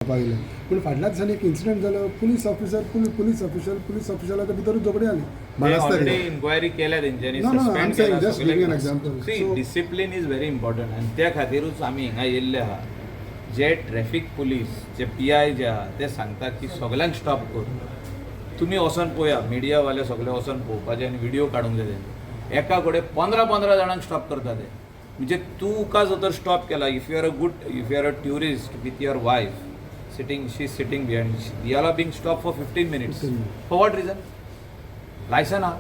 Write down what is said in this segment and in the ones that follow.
पाहिलें. पूण फाटल्या दिसांनी एक इन्सिडंट जालो, police officer, police official, police ऑफिशलाच्या भितरूच झगडी जाली. ऑलरेडी इन्क्वायरी केल्या तेंच्यांनी. No, I'm saying, just giving an example. See, discipline is very important आनी त्या खातीरूच आमी हिंगा येयल्ले आहा. जे ट्रॅफीक पुलीस, जे पीआय जे आहा, ते सांगता की सगल्यांक स्टॉप कर. तुमी वचोन पळया, मिडियावाले सगळे वचोन पळोवपाचे आनी व्हिडिओ काडूंक जाय तेंचे. एका कडेन 15 15 जाणांक स्टॉप करता ते. म्हणजे तुका जर तर स्टॉप केला, if you are a good if you are a tourist with your wife sitting, she sitting behind, you are being stop for 15 minutes. For what reason? Licence आहा,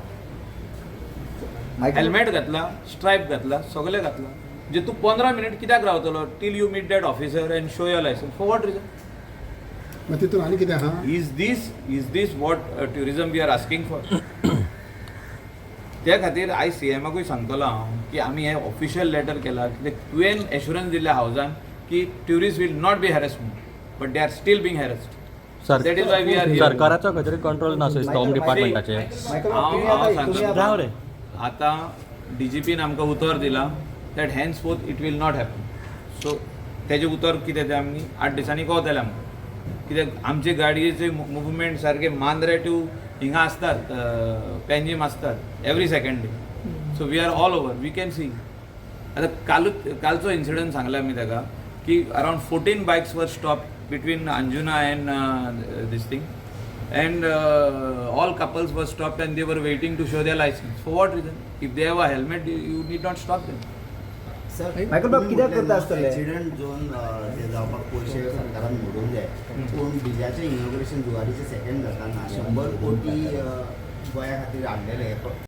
हेल्मेट घातला, स्ट्रायप घातला, सगळें घातला, म्हणजे तूं 15 मिनट कित्याक रावतलो till you meet that officer and show your licence? For what reason? मागीर तितून आनी कितें आहा? Is this what tourism we are asking for? त्या खातीर आयज सीएमाकूय सांगतलो हांव की आमी हें ऑफिशियल लेटर केलां, कित्याक तुवें एश्युरन्स दिल्लें हावजान की tourist will not be harassed, but they are still being harassed. That is why we are. सरकाराचो खंय तरी कंट्रोल ना दिसता होम डिपार्टमेंटाचेर. हांव सांगता. राव रे. आतां डीजीपीन आमकां उतर दिलां that henceforth it will not happen. So तेजें उतर कितें तें आमी 8 दिसांनी कळतलें आमकां, कित्याक आमचे गाडयेचे मुवमेंट सारके मांद्रे टू हिंगा आसतात, पेंजीम आसतात every second day. So we are all over, we can see. आतां कालूच, कालचो इन्सिडंट सांगला आमी ताका की around 14 bikes were stop between Anjuna and this thing, and all couples were stopped and they were waiting to show their license. For what reason? If they have a helmet, you need not stop them. Michael बाब, कित्याक करता आसतले? Accident zone ते जावपाक पयशे सरकारान मोडूंक जाय, पूण ब्रिजाचें इनॉग्रेशन जुवारीचें सेकंड जाता ना. 100 कोटी गोंया खातीर हाडलेले.